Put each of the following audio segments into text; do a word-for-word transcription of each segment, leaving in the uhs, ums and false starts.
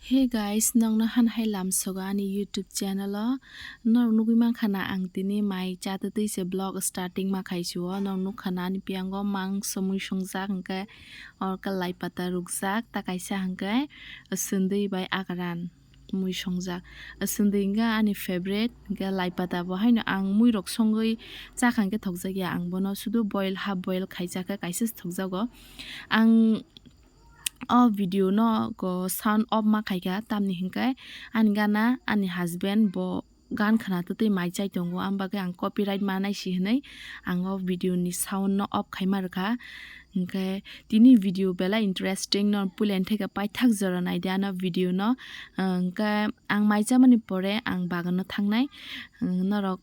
Hey guys, nokno han hai lamsogo ani YouTube channel o. Norok nugwi mankha na ang tini mai chatwi twi se vlog starting ma khai sio. Norok nukha na ani piyango mangso mui songjak, hwnkhe oro khe lai pata rukjak, ta kaisa hwnkhe swndwi bai agaran mui songjak. Swndwi hwnkhe ani favorite, hwnkhe lai pata bo haino ang mui rok songwi chakha hwnkhe thokjak ya, ang bono sudu boil, half boil khaijak khe kaisa se thokjago. Ang o video no go sound off ma khaikha, tamni hwnkhe ani gana ani husband bo gan khna twtwi mai chai tongo, ang bagwi ang copyright manai si hwnwi ang o video ni sound no off khaima rwkha. Hwnkhe tini video belai interesting, no puila theke paithak jora naidi ano video no. Hwnkhe ang mai chamani pore ang bagan no thangnai, norok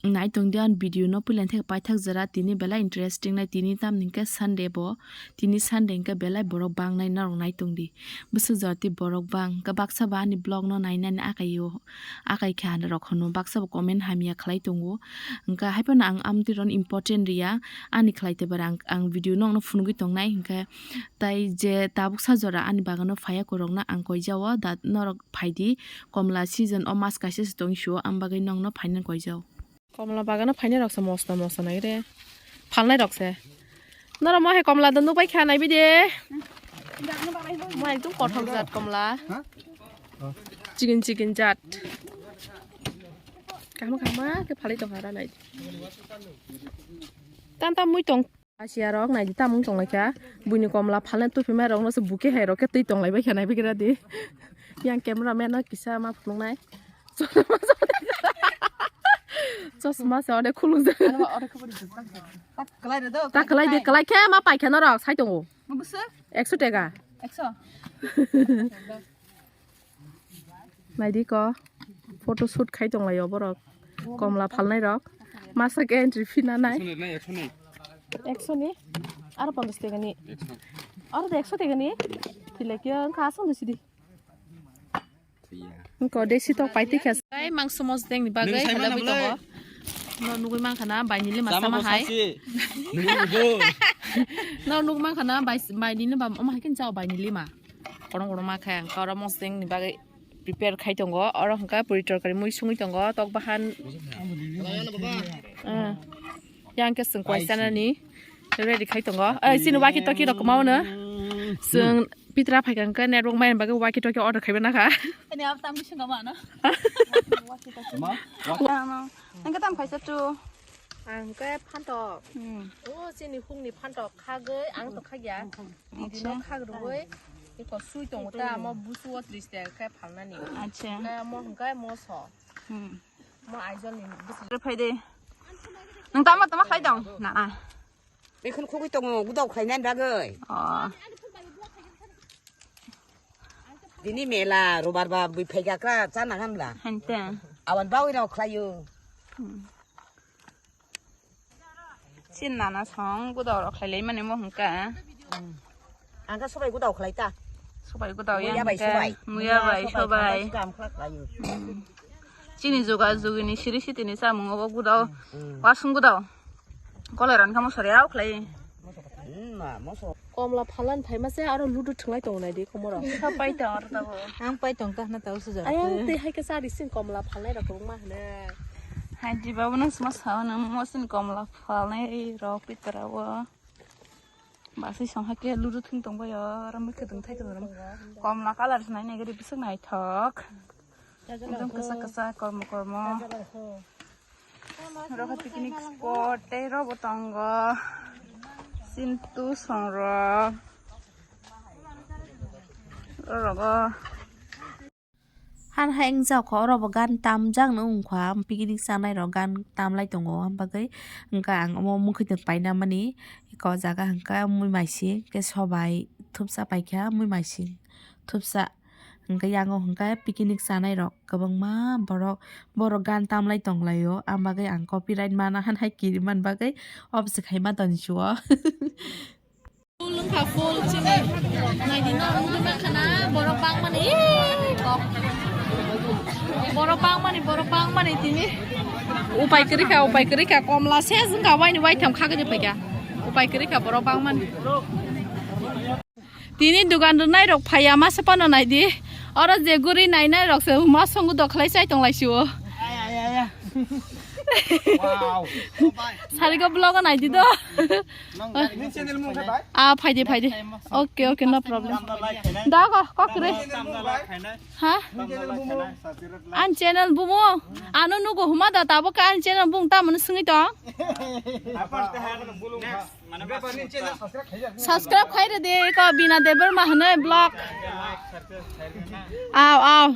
nai tongdi ani video no puila theke paithak jora, tini belai interesting nai, tini tamni hwnkhe Sunday bo, tini Sunday hwnkhe belai borok bangnai norok nai tongdi. Bwswk jora tei borok bang, hwnkhe baksa bo ani vlog no nainani akai o, akai kha rok hwno, baksa bo comment hamya khlai tongo. Hwnkhe haiphano ang amtwi rok important riya, ani khlai te bara ang, ang video nokno phunugwi tongnai, hwnkhe tai je tabuk sa jora ani bagano phaiya korokno ang koijao, da norok phaidi, komla season o mas kaisa se tong sio, ang bagwi nokno phainani koijao. Komla bagano phainai rok se mosta mosta nai re. Phalnai rok se. Norok mo hai komla do nukbai kha nai bidi. Mo ekdum kothok jat komla. Chikin chikin jat. Kahma kahma ke phalai tong hara nai. Tam tam mui tong. Asia rok nai di tamung tong lai kha. Buini komla phalnai tupi mai rok no se buke hai rok ke twi tong lai bai kha nai bigra di. Yang camera man no kisa ma phunuk nai. Chosma se ode khuluk jak. Ta kalai de kalai khe ma pai kha norok sai tongo. Ekso tega. Nai di ko photo shoot khai tong lai o borok. Komla phalnai rok. Masa ke entry fee na nai. Ekso ni aro ponchas tega ni. Aro de ekso tega ni. Tilai khe ang kha asong de sidi. Ko desi tok pai tikha. Ai mangso mosdeng ni bagwi Nung sai hello mana bwi tongo. Belai? No nugwi mankha na bai ni lima Sama sama bo hai. Sasi. Nung nung bo. No nugwi mankha na bai bai ni lima ma hai kin chao bai ni lima. Korong korong ma khai ang koro mosdeng ni bagwi prepare khai tongo. Oro hwnkha puri torkari mui sungwi tongo tok bahan. Eh. Yang ke sung kwai sana ni ready khai tongo. Eh sini waki toki rok mau no. Sung Pitra phai kha hwnkhe network mai bagwi walkie talkie order khaiba nakha. Ani abo tam bising kama no. Ma? Hwnkhe tam khaisa tu. Ang hwnkhe phantok. Hmm. O chini hungni phantok khagwi ang to khagya. Didi no khagrugwi. Iko sui tongo ta amo busu o tris taka khe phalnani. Acha. Hwnkhe amo hwnkhe moso. Hmm. Mo Aizawl ni bwswk. Phai de. Nang tama tama khlai tong. Na na. Ekhon khogwi tongo, gudao khlainani bagwi. Oh. Dini mela, robar ba bui phaikha kra chana hamla. Hente. Awan bawi rok khlaio. Hmm. Chin nana song gudao rok khlailai mani mo hwnkha. Ang kha sobai gudao khlai ta. Sobai gudao ya bai sobai. Muya bai sobai. Kam khlak khlaio. Hmm. Chini juga jugini siri sitini samung obo gudao. Hmm. Wasung gudao. Kolai ran kamo sori au khlai. Hmm, ma, moso. Komla phalan phaima se aro ludu thwnglai tongo nai di komoro. Kha pai tong aro tabo. Ang pai tong ta hna tau sujak. Ayang tei hai khe sari sin komla phalnai rok kwbangma hwnwi. Hai di babu nang sma sao nang mo sin komla phalnai rok pitara o. Basui song hakhe ludu thung tong bai o, ram bwkha thung thai tong ram. Komla colour nai nai gari bwswk naithok. Ekdom kwchak kwchak kormo kormo. Oro khe picnic spot tei oro bo tongo. Chintu song rok. Oro go. Han hai wngjago, oro bo gan tamjak no wngkha, picnic chanai rok gan tamlai tongo, aboni bagwi hwnkha ang omo mwkhwtwng paina mani, eko jaga hwnkha mui maising khe sobai thupsa paikha, mui maising thupsa hwnkha, yango hwnkha picnic chanai rok kwbangma borok, borok gan tamlai tonglaio, aboni bagwi ang copyright mana han hai kiri mani bagwi off se khaima toni sio. Full wngkha, full chini. Naidi no, nugwi mankha na, borok bangmani, ee, kok. Borok bangmani, borok bangmani tini. Upai kwrwi kha, upai kwrwi kha, komla se wngkha, waini waitham khagwi phaikha. Upai kwrwi kha, borok bangmani. Tini dugan rwnai rok phaiya, masa phano naidi. Oro je guri nainai rok se ma songo do khlai chai tong lai sio. Sarigo vlog o nai di do. Ah, phai di, phai di. Okay, okay, no problem. Da ko, kok re. Ha? An channel bumo. Ano nugo huma da tabo ka an channel bung ta mano sungui tong. Subscribe khai re de ko Bina Debbarma hwnwi vlog. Aw, aw.